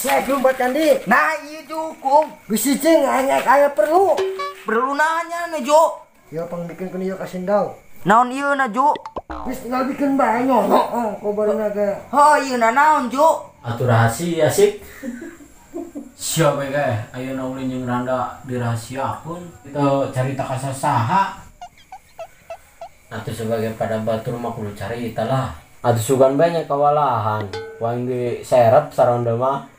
Saya jumpa kandi. Nah iya jukung. Bisi cing hanya kaya perlu. Perlu nanya nih Jo. Ya pang bikin kini ya kasih dau. Naon iya na Jo? Wis tinggal bikin banyak. Oh, kau baru naga. Oh iya na naon Jo? Atuh rahasia sih. Siapa ya? Ayo naulin yang randa dirahasiakeun. Kita carita ka saha. Atuh sebagai pada batur mah kudu carita lah. Atuh sugan banyak kawalahan. Wang di serep saronda mah.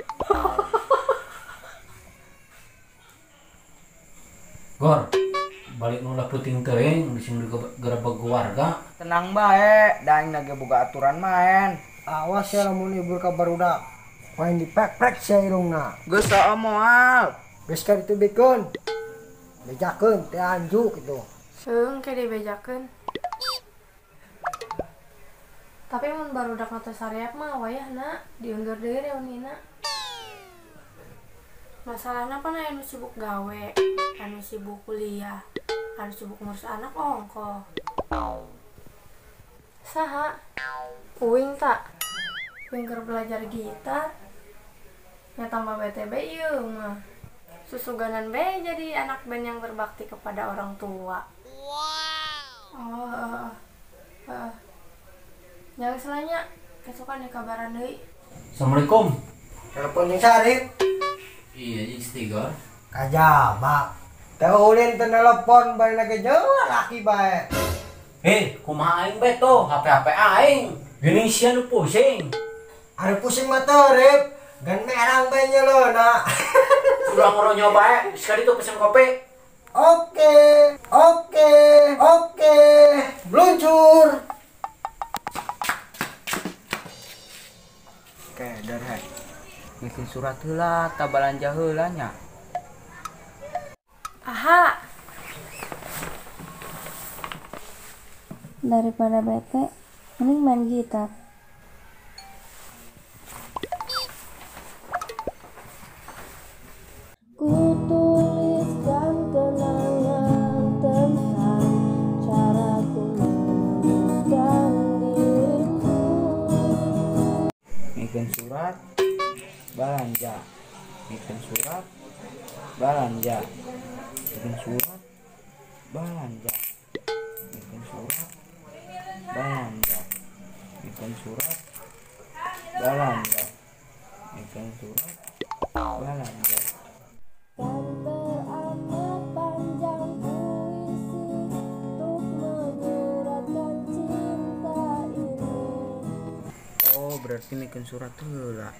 Gor, balik nolak puting teuing bising digerebeg warga. Tenang bae, da aing lagi boga aturan main. Awas ya lamun ibur ka barudak. Main dipek-prek sia irungna. Geus sae moal. Geus ka ditu bikeun. Bejakeun teh anju kitu. Seung ke dibejakeun. Tapi mun barudak teh sareap mah wayahna diundur deui reunina. Masalahna pan aya nu sibuk gawe, anu sibuk kuliah, anu sibuk ngurus anak ongkoh. Saha? Uing tak? Uing keur belajar gitar. Nya tambah BTB ieu mah. Susuganan be jadi anak band yang berbakti kepada orang tua. Wow. Oh, Jangan selanya, kesukaan di kabaran deui. Assalamualaikum. Telepon jeung Sarip. Iya, jeung Stigor. Kajabak. Teu ulin teu telepon bari lagi jauh laki bae. Kumaha aing bae tuh, HP-HP aing. Geuning sia nu pusing. Ari pusing mah teu, Rip. Gan merang bae nyeleuna. Urang ngoronyo bae, sekali tuh pesen kopi. Oke, oke, oke. Meluncur. Oke, darah. Bikin surat heula, ta balanja heula nya. Aha. Daripada bete, mending main gitar. Ku tuliskan kenangan tentang cara ku menemukan dirimu. Bikin surat balanja, bikin surat balanja, bikin surat balanja, bikin surat balanja, bikin surat balanja, bikin surat balanja. Kan teramat panjang puisi untuk menyuratkan cinta ini. Oh, berarti bikin surat heula.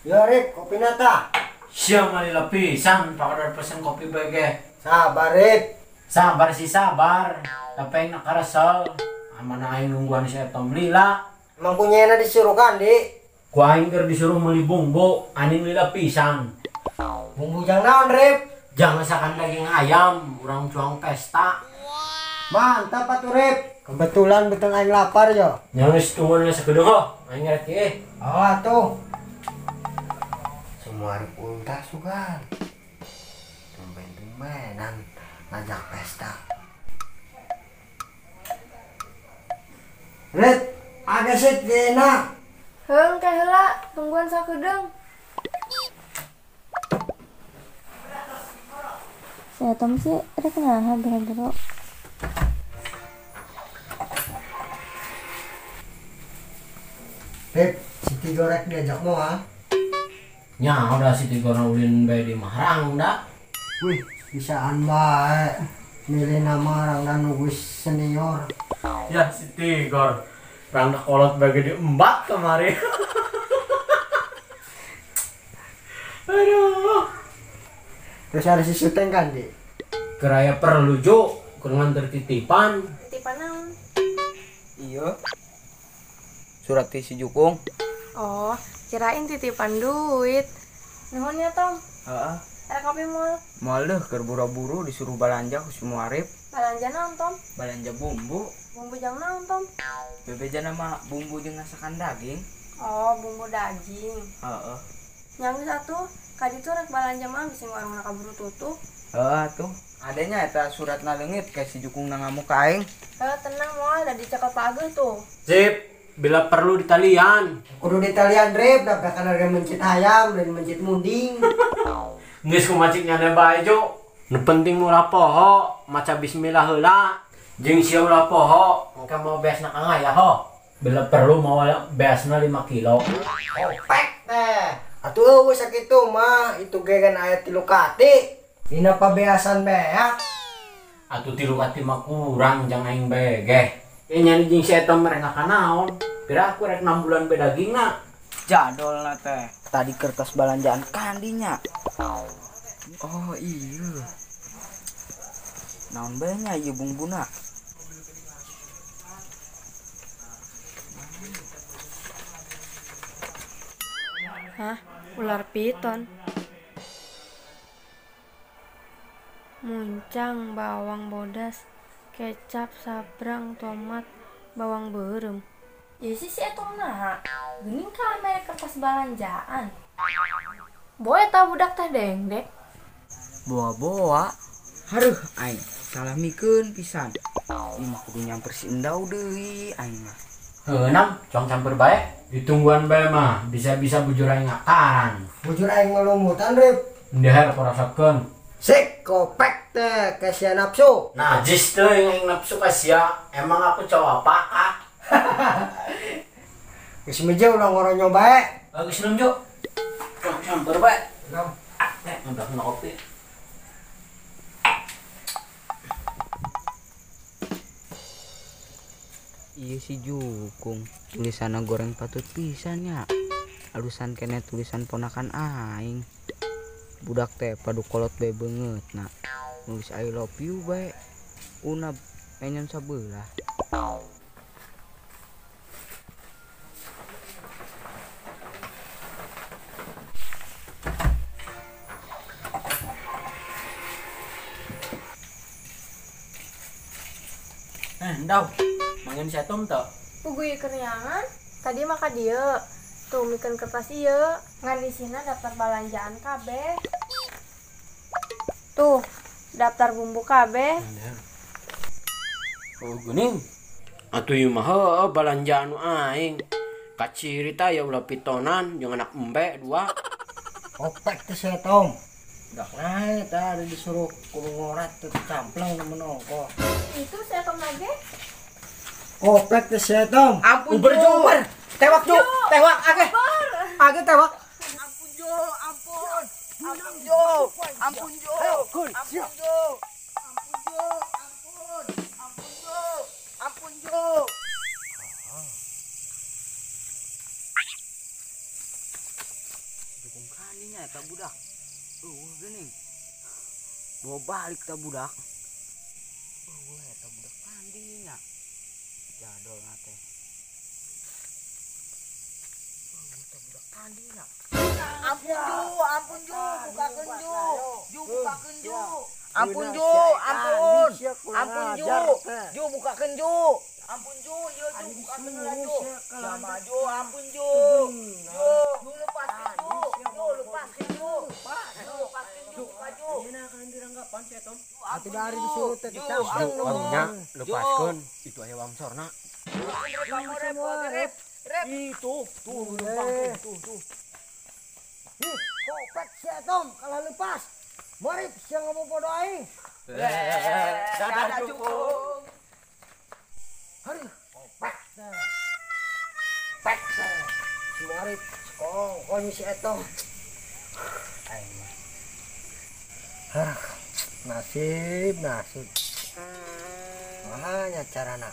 Ya Rip, kopi nata. Sia malila pisan pakadar pesen kopi bae. Sabar Rip. Sabar sih sabar, tapi aing nak karesel. Amana aing nungguan si Etom lila. Emang punyana disuruh kan, Dik? Ku aing keur disuruh meuli bumbu, aning lila pisan. Bumbu jang naon, Rip? Jangan masakan daging ayam, urang cuang pesta. Mantap atuh, Rip. Kebetulan beteng aing lapar yo. Nya geus tungguan sakedeung ho, aing rek ieu. Oh atuh. Semua arep ultah sugan. Tumben-tumbenan ngajak pesta. Rip, ada sih enak. Heung teh heula, tungguan sakedeung. Saya tom sih rek naha bero-bero. Rip, si Tigo rek diajak mau ah? Nya udah si Tigo ulin bae di Mahrang da. Wih, bisaan bae. Milih nama Rangda nu geus senior. Ya si Tigor. Rangda kolot bagi diembat kemarin. Aduh. Terus ada si syuting kan, Dik? Keraya perlu jo, keur nganter titipan. Titipan naon? Iya. Surat ti si Jukung. Oh, kirain titipan duit. Nuhun ya, Tom. Heeh. Ada kopi moal? Moal deh, keur buru-buru disuruh balanja ku si Muarif. Balanja naon, Tom? Balanja bumbu. Bumbu jang naon, Tom? Bebeja nama bumbu jeung masakan daging. Oh, bumbu daging. Heeh. Yang satu Kadi tuh rek balanja mah bisa warungna kaburu tutup. Heuh atuh. Adanya eta suratna leungit kayak si jukung na ngamuk ka aing. Heuh tenang moal da dicekel Pak Ageng tuh. Sip, bila perlu ditalian. Kudu ditalian Rip, da kan harga mencit hayam dan mencit munding. Geus kumacik nyane bae jo. Nu penting ulah poho, maca bismillah heula. Jeung sia ulah poho, engke mau beasna ka ngaya ho. Bila perlu mau beasna 5 kilo. Opek teh. Atuh eueuh sakitu mah, itu ge kan aya 3 kati. Dina pabeasan beak. Atuh 3 kati mah kurang jang aing bae geh. Nyani jeung si eta mah rek ngakanaon. Pira aku rek 6 bulan be dagingna. Jadolna teh. Tadi kertas balanjaan kandinya. Oh iya. Naon bae nya ieu bumbuna. Hah? Ular piton. Muncang, bawang bodas, kecap, sabrang, tomat, bawang beureum. Ya sih si eta mah. Geuning ka mere kertas balanjaan. Boe ta budak teh dengdek. Boa-boa. Haruh aing salah mikeun pisan. Ieu mah kudu nyamper si Endau deui aing mah. Heuh nam, cong campur bae. Ditungguan bae mah, bisa-bisa bujur aing ngakaran. Bujur aing ngelumutan Rip. Ndehar kurasakeun. Sik kopek teh ka sia nafsu. Najis teh aing nafsu ka sia. Emang aku cowok apakah? Geus meja ulah ngoronyo bae. Geus nung jo. Cong campur bae. Nam. Ngambil kopi. Iya si jukung, tulisanna goreng patut pisan nya. Alusan kene tulisan ponakan aing. Budak teh padu kolot bae beungeut na. Nulis I love you bae. Unab enyon sabelah. Ndau. Mangan si Atom teu? Puguh keryangan, tadi mah ka dieu. Tuh mikeun kertas ieu, ngan isina daftar balanjaan kabeh. Tuh, daftar bumbu kabeh. Oh, geuning. Atuh ieu mah heueuh balanjaan nu aing. Kaciri tah ya ulah pitonan jeung anak embe dua. Opek teh si Atom. Udah naik tah ada disuruh kudu ngorat teh campleng nu menongko. Itu si Atom lagi. Kopek teh si Atom. Ampun Jo. Tewak Jo, tewak age. Age tewak. Ampun Jo, ampun. Ampun Jo. Ampun Jo. Ampun Jo. Ampun Jo, ampun. Ampun Jo. Ampun Jo. Dukung kaninya eta budak. Geuning. Bawa balik ta budak. Eta budak kandinya. Jadol na teh. Eta budak kandinya. Ampun Jo, bukakeun Jo. Jo bukakeun Jo. Ampun Jo, ampun. Ampun Jo. Jo bukakeun Jo. Ampun Jo, ieu Jo bukakeun heula Jo. Jama Jo, ampun Jo. Jo, Jo lepaskeun Jo. Jo lepaskeun Jo. Jo lepaskeun Jo, buka Jo. Atuh dari disuruh teh dicampleng. Warungnya lepaskeun, itu aya wangsorna. Rep, rep. Itu tuh lempang tuh tuh. Ih, kopek si Atom kalah lepas. Marip sia ngomong podo aing. Dadah jukung. Aduh, kopek teh. Pek teh. Si Marip sekongkol si Atom. Aing mah. Nasib, nasib. Mahanya carana.